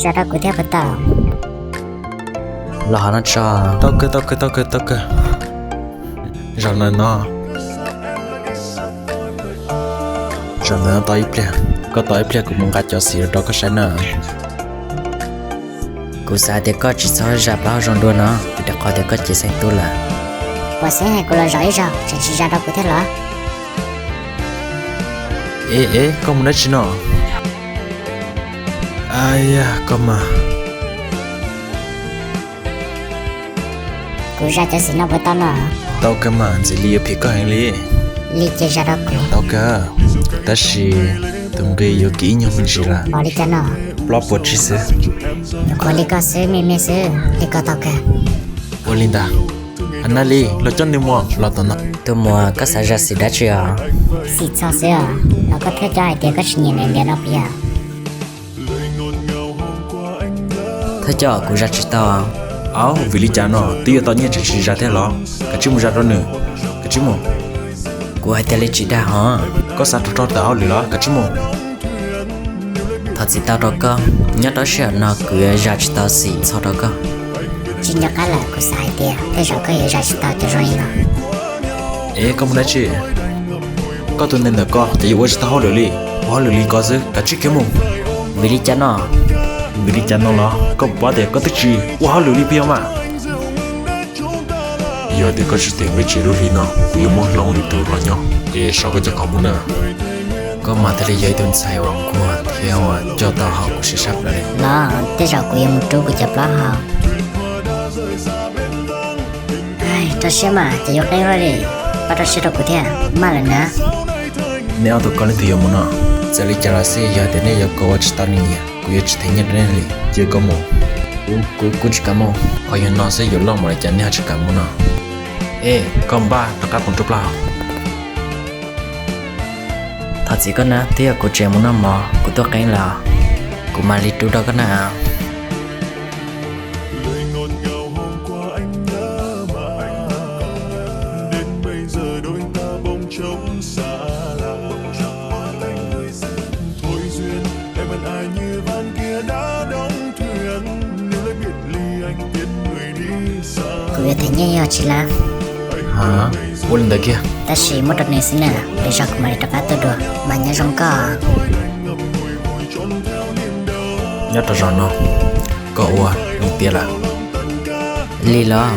Zam rau kuv thiab puas tau? Los hov no tso. Tau kawg, tau kawg, tau kawg, tau kawg. Zaum ntawm no, zaum ntawm no tos ib pliag, koj tos ib pliag kuv mus nqa cov xim rau koj saib na. Kuv xav tias koj tsis txhob zam plaub hau zoo dua no, vim rau qhov tias koj cev xeem tub lawm. Puas xeeb hais kuv los zov ib zaug tseem tsis zam rau kuv thiab los? Ev, ev, koj mus dab tsi no? Aib yag, koj mas. Kuv zam cov xim no puas tau no? Tau kawg mas, Ntxim Lis yuav phim koj heev li. Lis ces zam rau kuv. Tau kawg, tab sis tus nqi yuav kiv ib nyuag me ntsis lawm. Pom li cas no? Plaub puas tsib xwb. Nyuam qhuav li ko xwb, me me xwb, li ko tau kawg. Ua li ntawd, Anais Lis, los coj nws mus los tom no. Tus muam, koj xav zam xim dab tsi os? Xim txho xwb os, los koj thiaj coj hais tias koj tsis nyiam nws ntiav no puas yog? Thawj coj, kuv zam tsis tau. Au, vim li cas no? Twb yuav tau nyiaj tseem tsis zam thiab los? Kav tsij mus zam rau nws, kav tsij mus. Kuv hais tias li tsis dag hos. Koj xav rho rho tawm hauj lwm los? Kav tsij mus. Thov txim tau rau koj, nyob rau sij hawm no kuv yuav zam tsis tau xim txho rau koj. Tsis nco qab lawm, kuv xav hais tias tej zaum koj yuav zam tsis tau cov zoo li no. Ev, koj mus dab tsi? Koj tus neeg ntawm koj ces yuav ua tsis tau hauj lwm li, ua hauj lwm li ko xwb, kav tsij khiav mus. Vim li cas no? Vim li cas no los? Koj puas paub tias koj twb tsis ua hauj lwm li puas yog mas? Yog tias koj tsis them nqi tsev lub hli no, kuv yuav muab hloov li tus los nyob, es so koj cov khoom mus na. Koj mas thiaj li yog ib tug ntxhais uas nquag thiab uas coj tau hauv kuv siab sab plaws li. Los, tej zaum kuv yuav mus rub kuv cov plaub hau. Rau siab mas ces yuav qeeb luaj li. Pab rau siab rau kuv thiab, maj lawm na. Nej ob tug koj leej twg yuav mus no? Txawm li cas los xij, yog tias nej yuav kom ua tsis tau nws, kuv yuav tsis them nyiaj rau nej li. Cia koj mus. Kuv, kuv tsis kam mus. Qhov yog no xwb yuav loj npaum li cas nej ho tsis kam mus no? Ej, koj npaj rov qab mus rub plaub hau. Thov txim koj na, twb yog kuv tseem mus noj mov, kuv tuaj qeeb lawm, kuv mam li rub rau koj na. Kuv yuav them nyiaj yog tsis lab. Ha, ua li ntawd kiag. Tab sis muab rau nws xwb na, lwm zaus kuv mam li rov qab tuaj dua, mas nyob zoo koj. Nyob rau zaum no, koj ua nws tiav lawm. Li los?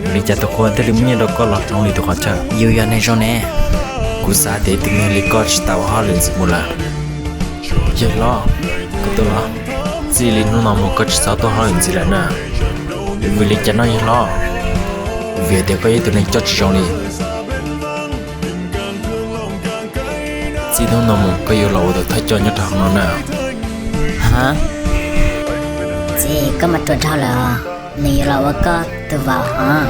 Vim li cas tus qhua thiaj li muab nyiaj rau koj los hloov li tus qhov chaw? Yus yog neeg zoo ne. Kuv xav tias ib tug neeg li koj tsis tas ua hauj lwm ntxiv mus lawm. Yawg hlob, koj tuaj los? Txij li hnub no mus koj tsis txhob tuaj hauj lwm ntxiv lawm na. Vim li cas no yawg hlob? Vim tias koj yog ib tug neeg coj tsis zoo li. Txij hnub no mus koj yuav los ua tus thawj coj nyob rau hauv no na. Ha? Txiv, koj mas ruam dhau lawm os, nws yuav los ua koj tus vauv hos.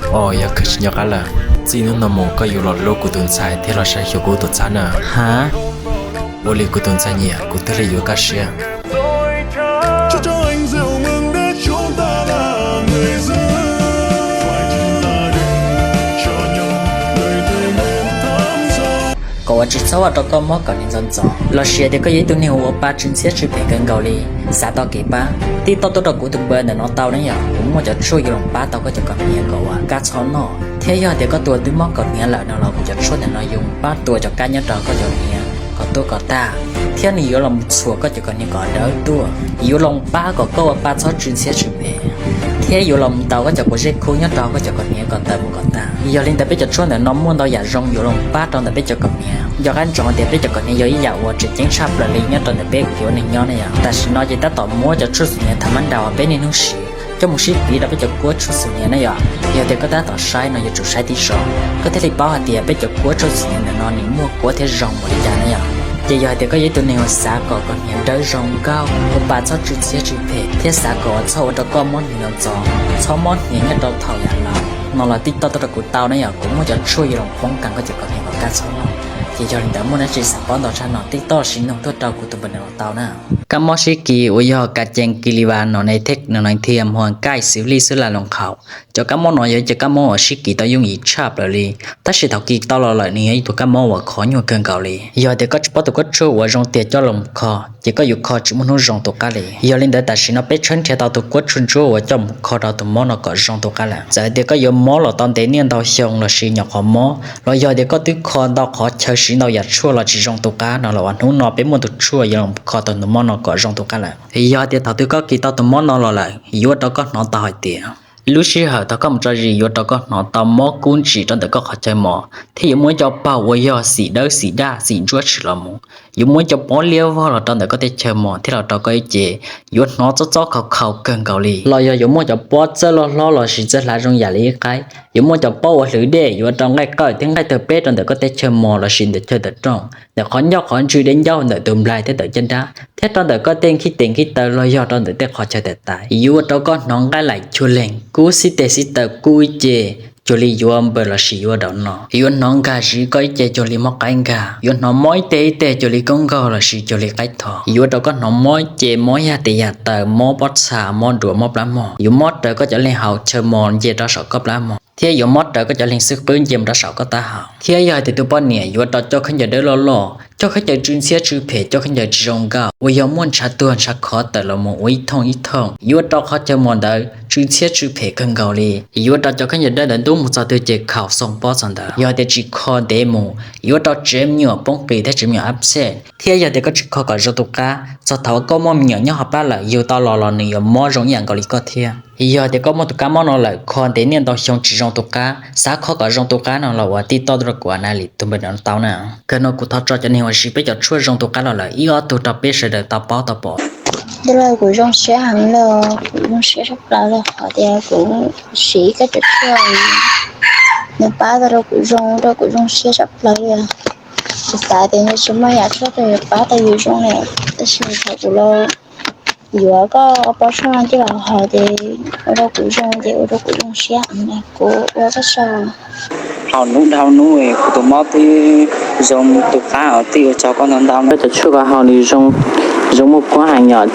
Os, yog kawg tsis nco qab lawm. Txij hnub no mus koj yuav los hlub kuv tus ntxhais thiab los saib xyuas kuv tus ntxhais na. Ha? Ua li kuv tus ntxhais nyiam kuv thiaj li yuav kaj siab. Kom uas tsis txhob ua rau koj mob kom nim ntxov ntxov, los sis tias koj yog ib tug neeg uas ua pa tsw ntxhiab tsw phem kawg nkaus li, xav tau kev pab, tij toj tuaj rau kuv tus npawb ntawm no tau na yom. Kuv muaj cov tshuaj yuav los pab tau koj cov kom hniav kom uas kab txhob noj, thiab yog tias koj tus twb mob kom hniav lawm no los kuv cov tshuaj ntawm no yuav pab tua cov kab nyob rau koj cov hniav kom tuaj kom tag, thiab nws yuav los txhuam koj cov kom hniav kom dawb tuaj, yuav los pab kom koj ua pa txhob tsw ntxhiab tsw phem, thiab yuav los mus ntaus koj cov quav zeb khub nyob rau koj cov kom hniav kom tawm mus kom tag. Yog li ntawd peb cov tshuaj ntawm no muaj ntau yam zoo yuav los pab rau ntawm peb cov kom hniav. Nco qab ntsoov tias peb cov kom hniav yog ib yam uas tseem ceeb tshaj plaws li nyob rau ntawm peb uas niaj hnub no na yom. Tam sim no ces tab tom muab cov tshuaj xwm hniav tham mab nrau uas peb niaj hnub siv coj mus sib piv rau peb cov kuab tshuaj xwm hniav na yom. Yog tias koj tab tom saib no yuav tsum saib tib zoo, koj thiaj li paub hais tias peb cov kuab tshuaj xwm hniav ntawm no nws muaj kuab thiab zoo npaum li cas na yom. Ces yog hais tias koj yog ib tug neeg uas xav kom kom hniav dawb zoo nkauj, ua pa txhob tsw ntxhiab tsw phem, thiab xav kom uas txhob ua rau koj mob hniav ntxov ntxov, txhob mob hniav nyob rau thaum yam laus no los tij toj tuaj rau kuv tau na yom. Kuv muaj cov tshuaj yuav los poob kas koj cov kom hniav kom kaj txhob noj. Ces yog li ntawd muaj dab tsi xav paub ntau tshaj no tij toj siv noog tuaj rau kuv tus npawb no los tau na. Kab mob sib kis uas yog ka cees kis li vas no ne thiab no ne thiab muag kaij xws lij xwb la loos qhaus. Cov kab mob no yog ib cov kab mob uas sib kis tau yooj yim tshaj plaws li, tab sis thaum kis tau los lawm nws yog ib tug kab mob uas khov nyuag kawg nkaus li. Yog tias koj tsis paub tus kuab tshuaj uas zoo tiag coj los kho, ces koj yuav kho tsis muaj hnub zoo tus qab li. Yog li ntawd tam sim no peb tshawb nrhiav tau tus kuab tshuaj ntsuab uas coj mus kho rau tus mob no kom zoo tus qab lawm. Txawm tias koj yuav mob los tau ntev niaj ntau xyoo los sis nyuam qhuav mob, los yog tias koj twb kho ntau qhov chaw siv ntau yam tshuaj los tsis zoo tus qab no los ua hnub no peb muaj tus tshuaj yuav los kho tau tus mob no kom zoo tus qab lawm. Yog tias thaum twg koj kis tau tus mob no los lawm yuav ua rau koj hnov tau hais tias lub sij hawm thaum koj mus tso zis yuav rau koj hnov tau mob kub ntsim rau ntawm koj qhov chaw mos thiab yuav muaj ib co paug uas yog xim dawb xim daj xim ntsuab tshwm los mus. Yuav muaj ib co pob liab vog los rau ntawm koj tej chaw mos thiab los rau koj ib ce yuav hnov txob txob khaus khaus kawg nkaus li. Los yog yuav muaj cov pob txawj loj hlob los sis txawj hlav zoo yam li ib qaib. Yuav muaj cov pob uas hlwv dej yuav rau nqaij qawj thiab nqaij tawg peb rau ntawm koj tej chaw mos los sis ntawm chaw tawm rooj, ntawm qhov ncauj qhov ntswg dej ncauj ntawm tus nplaig thiab ntawm caj dab, thiab rau ntawm koj tej nkhib tes nkhib taw los yog rau ntawm tej qhov chaw tais tais. Yuav ua rau koj hnov nqaij laim chua leeg kub xib tes xib taw kub ib ce cuag li yuav npaws los sis yuav daum no. Yuav hnov nkag zis koj ib ce cuag li mob qaib nkag. Yuav hnov mob ib teg ib teg cuag li koob nkaug los sis cuag li qaib thom. Yuav ua rau koj hnov mob ib ce mob yaj tes yaj taw, mob pob txha, mob duav, mob plab mog. Yuav mob raws koj cov leeg hauv chaw mos nce rau saum koj plab mog, thiab yuav mob raws koj cov leeg xwb qwb nce mus rau saum koj taub hau. Thiab yog hais tias tus poj niam yuav ua rau cov khaub ncaws dawb loj loj, cov khaub ncaws tsw ntxhiab tsw phem, cov khaub ncaws tsis zoo nkauj uas yog muaj ntshav tuag ntshav khov tawm los mus ua ib thooj ib thooj, yuav ua rau qhov chaw mos ntawd tsw ntxhiab tsw phem kawg nkaus li. Yuav ua rau cov khaub ncaws dawb ntawd ntub mus txog twg ces khaus xoo pob txog ntawd. Yog tias tsis kho ntev mus yuav ua rau tsev me nyuam poob qis thiab tsev me nyuam abscess. Thiab yog tias koj tsis kho kom zoo tus qab, txog thaum koj muaj me nyuam nyob hauv plab lawm yug tau los los nws yuav mob zoo ib yam nkaus li koj thiab. Yog tias koj muaj tus kab mob no lawm kho ntev niaj ntau xyoo tsis zoo tus qab, xav kho kom zoo tus qab no los ua tij toj rau kuv na li tus npawb no tau na. Kawg no kuv thov tso cov neeg uas siv peb cov tshuaj zoo tus qab los lawm ib ob tug rau peb sawv daws tau paub tau pom. Tus lawm kuv zoo siab heev los kuv zoo siab tshaj plaws li qhov tias kuv siv koj cov tshuaj, nws pab tau rau kuv zoo, rau kuv zoo siab tshaj plaws li. Kuv xav tias nws tsis muaj yam tshuaj twg yuav pab tau yus zoo li, tab sis thaum kuv los yuav koj pob tshuaj no coj los haus ces ua rau kuv zoo, ces ua rau kuv zoo siab, kuv ua koj tsaug. Haus hnub dhau hnub kuv tus mob twb zoo tus qab, twb ua tsaug koj ntau ntau. Koj cov tshuaj koj haus nws zoo, zoo muaj kuab heev yom.